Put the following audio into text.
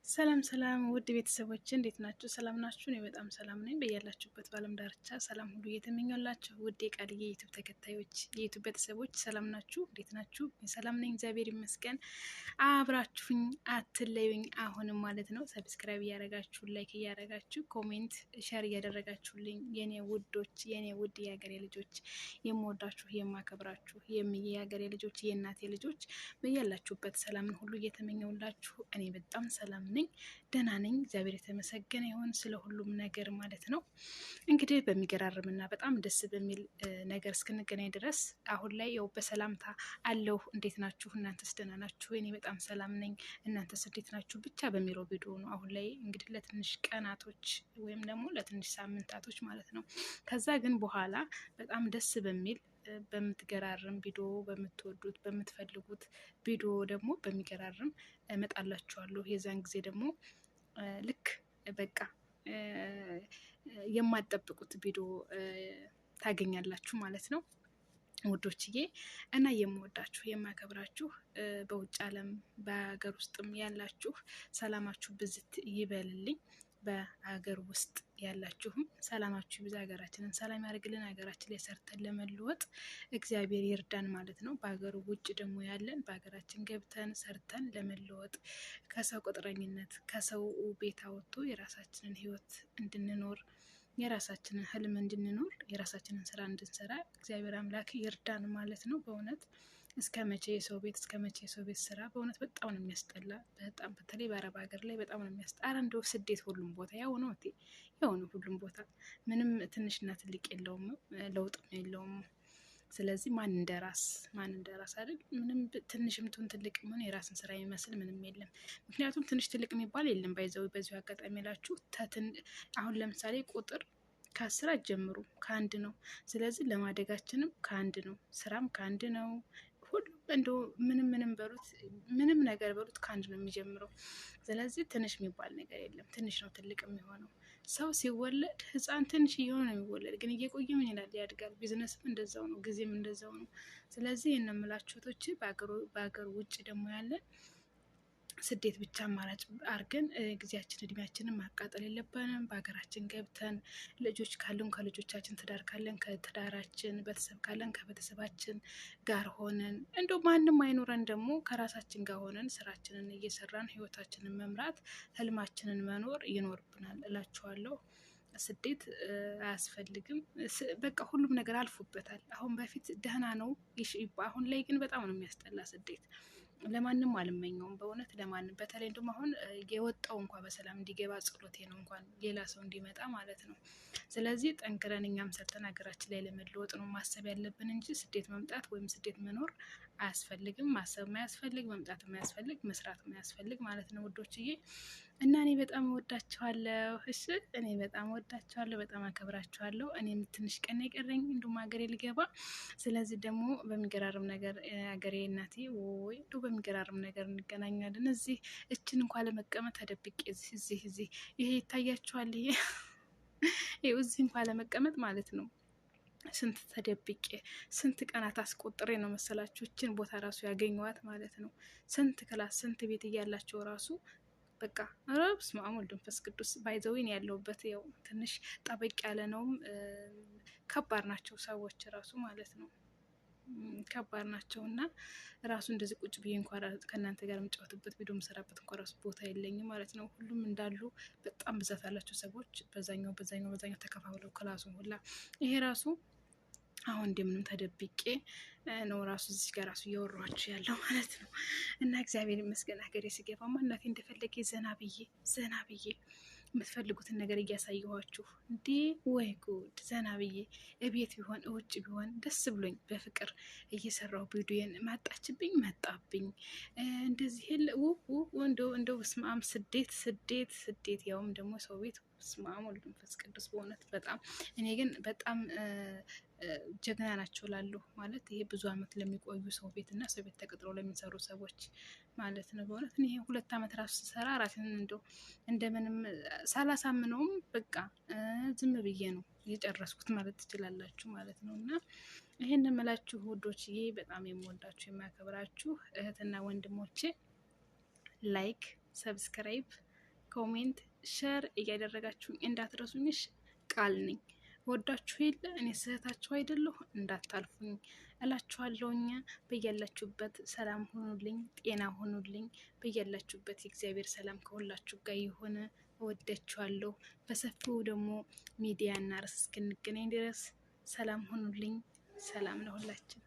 ሰላም ሰላም ውድ ቤተሰቦች፣ እንዴት ናችሁ? ሰላም ናችሁ? እኔ በጣም ሰላም ነኝ። በያላችሁበት በዓለም ዳርቻ ሰላም ሁሉ እየተመኘላችሁ፣ ውድ የቃልዬ የ YouTube ተከታዮች፣ የ YouTube ቤተሰቦች፣ ሰላም ናችሁ? እንዴት ናችሁ? ሰላም ነኝ፣ እግዚአብሔር ይመስገን። አብራችሁኝ አትለዩኝ። አሁንም ማለት ነው subscribe እያደረጋችሁ፣ like እያደረጋችሁ፣ comment፣ share እያደረጋችሁልኝ፣ የኔ ውዶች፣ የኔ ውድ የሀገሬ ልጆች፣ የምወዳችሁ የማከብራችሁ የሀገሬ ልጆች፣ የእናቴ ልጆች፣ በያላችሁበት ሰላምን ሁሉ እየተመኘውላችሁ፣ እኔ በጣም ሰላም ነኝ፣ ደህና ነኝ። እግዚአብሔር የተመሰገነ ይሁን ስለ ሁሉም ነገር ማለት ነው። እንግዲህ በሚገራርምና በጣም ደስ በሚል ነገር እስክንገናኝ ድረስ አሁን ላይ ያው በሰላምታ አለሁ። እንዴት ናችሁ? እናንተስ ደህና ናችሁ? እኔ በጣም ሰላም ነኝ። እናንተስ እንዴት ናችሁ? ብቻ በሚለው ቪዲዮ ነው አሁን ላይ እንግዲህ ለትንሽ ቀናቶች ወይም ደግሞ ለትንሽ ሳምንታቶች ማለት ነው። ከዛ ግን በኋላ በጣም ደስ በሚል፣ በምትገራርም ቪዲዮ፣ በምትወዱት በምትፈልጉት ቪዲዮ ደግሞ በሚገራርም እመጣላችኋለሁ። የዛን ጊዜ ደግሞ ልክ በቃ የማትጠብቁት ቪዲዮ ታገኛላችሁ ማለት ነው ውዶችዬ። እና የምወዳችሁ የማከብራችሁ፣ በውጭ ዓለም በሀገር ውስጥም ያላችሁ ሰላማችሁ ብዝት ይበልልኝ። በሀገር ውስጥ ያላችሁም ሰላማችሁ ይብዛ። ሀገራችንን ሰላም ያደርግልን። ሀገራችን ላይ ሰርተን ለመለወጥ እግዚአብሔር ይርዳን ማለት ነው። በሀገሩ ውጭ ደግሞ ያለን በሀገራችን ገብተን ሰርተን ለመለወጥ፣ ከሰው ቅጥረኝነት፣ ከሰው ቤት አወጥቶ የራሳችንን ህይወት እንድንኖር፣ የራሳችንን ህልም እንድንኖር፣ የራሳችንን ስራ እንድንሰራ እግዚአብሔር አምላክ ይርዳን ማለት ነው። በእውነት እስከ መቼ የሰው ቤት፣ እስከ መቼ የሰው ቤት ስራ? በእውነት በጣም ነው የሚያስጠላ። በጣም በተለይ በአረብ ሀገር ላይ በጣም ነው የሚያስጠላ። ኧረ እንደው ስደት ሁሉም ቦታ ያው ነው፣ ያው ነው ሁሉም ቦታ፣ ምንም ትንሽና ትልቅ የለውም፣ ለውጥም የለውም። ስለዚህ ማን እንደ ራስ፣ ማን እንደ ራስ አይደል? ምንም ትንሽም ትሁን ትልቅ ሆነ የራስን ስራ የሚመስል ምንም የለም። ምክንያቱም ትንሽ ትልቅ የሚባል የለም። By the way በዚሁ አጋጣሚ ላችሁ፣ አሁን ለምሳሌ ቁጥር ከ10 አትጀምሩ፣ ከአንድ ነው። ስለዚህ ለማደጋችንም ከአንድ ነው፣ ስራም ከአንድ ነው። ሁሉም እንደው ምንም ምንም በሉት፣ ምንም ነገር በሉት፣ ከአንድ ነው የሚጀምረው። ስለዚህ ትንሽ የሚባል ነገር የለም። ትንሽ ነው ትልቅ የሚሆነው። ሰው ሲወለድ ሕፃን ትንሽ እየሆነ ነው የሚወለድ፣ ግን እየቆየ ምን ይላል? ያድጋል። ቢዝነስም እንደዛው ነው፣ ጊዜም እንደዛው ነው። ስለዚህ ይህን የምላችሁ እህቶቼ፣ በሀገር ውጭ ደግሞ ያለን ስደት ብቻ አማራጭ አድርገን ጊዜያችን እድሜያችንን ማቃጠል የለብንም። በሀገራችን ገብተን ልጆች ካሉን ከልጆቻችን፣ ትዳር ካለን ከትዳራችን፣ ቤተሰብ ካለን ከቤተሰባችን ጋር ሆነን፣ እንደው ማንም አይኖረን ደግሞ ከራሳችን ጋር ሆነን ስራችንን እየሰራን ህይወታችንን መምራት፣ ህልማችንን መኖር ይኖርብናል እላችኋለሁ። ስደት አያስፈልግም። በቃ ሁሉም ነገር አልፎበታል። አሁን በፊት ደህና ነው፣ አሁን ላይ ግን በጣም ነው የሚያስጠላ ስደት። ለማንም አልመኘውም በእውነት ለማንም። በተለይ እንደውም አሁን የወጣው እንኳ በሰላም እንዲገባ ጸሎቴ ነው፣ እንኳን ሌላ ሰው እንዲመጣ ማለት ነው። ስለዚህ ጠንክረን እኛም ሰርተን ሀገራችን ላይ ለመለወጥ ነው ማሰብ ያለብን እንጂ ስደት መምጣት ወይም ስደት መኖር አያስፈልግም። ማሰብ ማያስፈልግ፣ መምጣት ማያስፈልግ፣ መስራት ማያስፈልግ ማለት ነው ውዶችዬ። እና እኔ በጣም እወዳችኋለሁ። እሺ፣ እኔ በጣም እወዳችኋለሁ፣ በጣም አከብራችኋለሁ። እኔም ትንሽ ቀን የቀረኝ እንዲሁም ሀገሬ ልገባ። ስለዚህ ደግሞ በሚገራርም ነገር ሀገሬ እናቴ ወይ እንዲሁ በሚገራርም ነገር እንገናኛለን። እዚህ እችን እንኳ ለመቀመጥ ተደብቄ እዚህ እዚህ እዚህ ይሄ ይታያችኋል። ይሄ እዚህ እንኳ ለመቀመጥ ማለት ነው ስንት ተደብቄ፣ ስንት ቀናት አስቆጥሬ ነው መሰላችሁ እችን ቦታ ራሱ ያገኘዋት ማለት ነው። ስንት class፣ ስንት ቤት እያላቸው ራሱ በቃ ኧረ በስመ አብ ወወልድ ወመንፈስ ቅዱስ። By the way ያለሁበት ያው ትንሽ ጠበቅ ያለ ነውም፣ ከባድ ናቸው ሰዎች ራሱ ማለት ነው። ከባድ ናቸው እና ራሱ እንደዚህ ቁጭ ብዬ እንኳ ከእናንተ ጋር የምጫወትበት፣ ቪዲዮ የምሰራበት እንኳ ራሱ ቦታ የለኝም ማለት ነው። ሁሉም እንዳሉ በጣም ብዛት ያላቸው ሰዎች በዛኛው በዛኛው በዛኛው ተከፋፍለው class ኡን ሁላ፣ ይሄ ራሱ አሁን እንደምንም ተደብቄ ነው ራሱ እዚህ ጋር ራሱ እያወራኋችሁ ያለው ማለት ነው። እና እግዚአብሔር ይመስገን ሀገሬ ስገባማ እናቴ እንደፈለገ ዘና ብዬ ዘና ብዬ የምትፈልጉትን ነገር እያሳየኋችሁ፣ እንዴ ወይ ጉድ፣ ዘና ብዬ እቤት ቢሆን እውጭ ቢሆን ደስ ብሎኝ በፍቅር እየሰራሁ ቪዲዮን መጣችብኝ መጣብኝ እንደዚህ እንደው እንደው በስመ አብ፣ ስደት ስደት ስደት፣ ያውም ደግሞ ሰው ቤት፣ በስመ አብ ወወልድ ወመንፈስ ቅዱስ። በእውነት በጣም እኔ ግን በጣም ጀግና ናቸው ላለሁ ማለት ይሄ ብዙ አመት ለሚቆዩ ሰው ቤት እና ሰው ቤት ተቀጥረው ለሚሰሩ ሰዎች ማለት ነው። በእውነት እኔ 2 አመት ራሱ ስሰራ ራሴን እንደው እንደምንም ሳላሳምነውም በቃ ዝም ብዬ ነው የጨረስኩት ማለት ትችላላችሁ ማለት ነው። እና ይሄን የምላችሁ ውዶችዬ፣ በጣም የምወዳችሁ የማከብራችሁ እህትና ወንድሞቼ፣ like፣ subscribe Comment፣ share እያደረጋችሁ እንዳትረሱኝሽ። ቃል ነኝ፣ ወዳችሁ የለ እኔ ስህታችሁ አይደለሁ፣ እንዳታልፉኝ እላችኋለሁኝ። በያላችሁበት ሰላም ሆኑልኝ፣ ጤና ሆኑልኝ። በያላችሁበት የእግዚአብሔር ሰላም ከሁላችሁ ጋር የሆነ እወዳችኋለሁ። በሰፊው ደግሞ ሚዲያ እና ርዕስ እስክንገናኝ ድረስ ሰላም ሆኑልኝ። ሰላም ለሁላችን።